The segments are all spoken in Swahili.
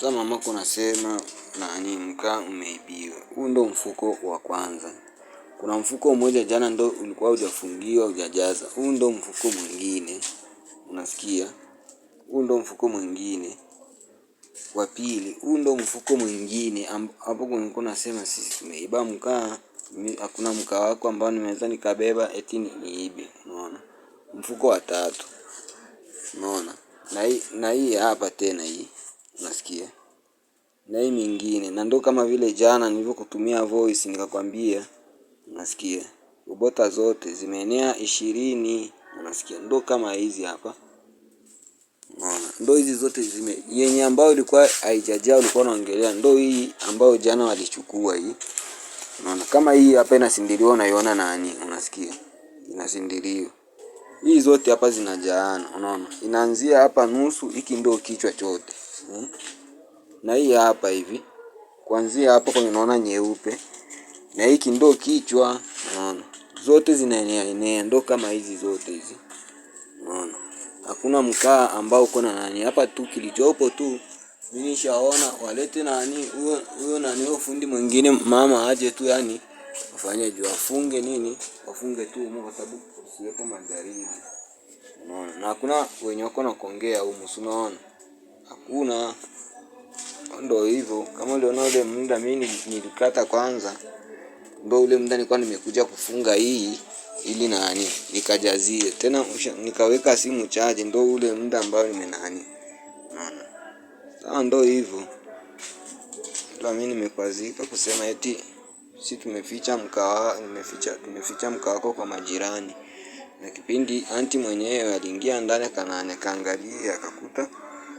Sasa mamako nasema nani, mkaa umeibiwa. Huu ndo mfuko wa kwanza. Kuna mfuko mmoja jana ndo ulikuwa hujafungiwa hujajaza. Huu ndo mfuko mwingine, unasikia? Huu ndo mfuko mwingine wa pili. Huu ndo mfuko mwingine hapo nilikuwa nasema sisi tumeiba mkaa. Hakuna mkaa wako ambao nimeweza nikabeba eti niibe, unaona? Mfuko wa tatu, unaona? Na hii hapa tena hii, unasikia? Na hii mingine, na ndo kama vile jana nilivyokutumia voice nikakwambia, unasikia? Ubota zote zimeenea 20, unasikia? Ndo kama hizi hapa. Unaona? Ndo hizi zote zime yenye ambayo ilikuwa haijajaa ulikuwa unaongelea, ndo hii ambayo jana walichukua hii. Unaona? Kama hii hapa inasindiliwa, unaiona nani? Unasikia? Inasindiliwa. Hii zote hapa zinajaana, unaona? Inaanzia hapa nusu, hiki ndo kichwa chote. Na hii hapa hivi. Kuanzia hapa kwenye unaona nyeupe. Na hiki ndo kichwa, unaona? Zote zinaenea enea, ndo kama hizi zote hizi. Unaona? Hakuna mkaa ambao uko na nani hapa tu, kilichopo tu mimi nishaona walete nani huyo huyo nani huyo fundi mwingine mama aje tu, yani wafanye juu wafunge nini, wafunge tu huko kwa sababu usiwepo magharibi. Unaona? Na hakuna wenye wako na kuongea humu, si unaona? Hakuna. Ndio hivyo, kama uliona ule muda mimi nilikata kwanza, ndio ule muda nilikuwa nimekuja kufunga hii ili nani nikajazie tena, nikaweka simu chaji, ndo ule muda ambao nimenani. Unaona? Sawa, ndo hivyo. Ila mimi nimekwazika kusema eti si tumeficha mkaa, tumeficha mkaa wako kwa majirani. Na kipindi anti mwenyewe aliingia ndani akanani akaangalia akakuta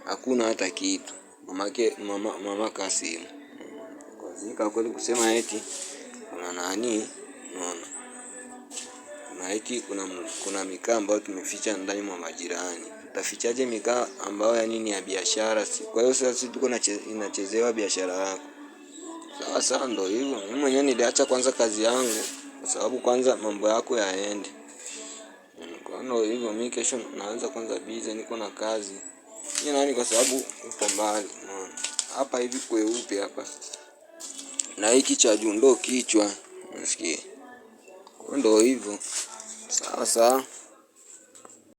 hakuna hata kitu. Mamake mama Kasimu. Kwazika kweli kusema eti kuna nani, unaona? Kuna eti kuna mikaa ambayo tumeficha ndani mwa majirani. Utafichaje mikaa ambayo yani ni ya biashara? Kwa hiyo sasa tuko inachezewa biashara yako. Sawa sawa, ndo hivyo. Mimi mwenyewe niliacha kwanza kazi yangu kwa sababu kwanza mambo yako yaende. Kwa hiyo hivyo mimi kesho naanza kwanza busy, niko na kazi. Mimi nani kwa sababu uko mbali, unaona. Hapa hivi kweupe hapa. Na hiki cha juu ndo kichwa, unasikia? Ndo hivyo. Sawa sawa.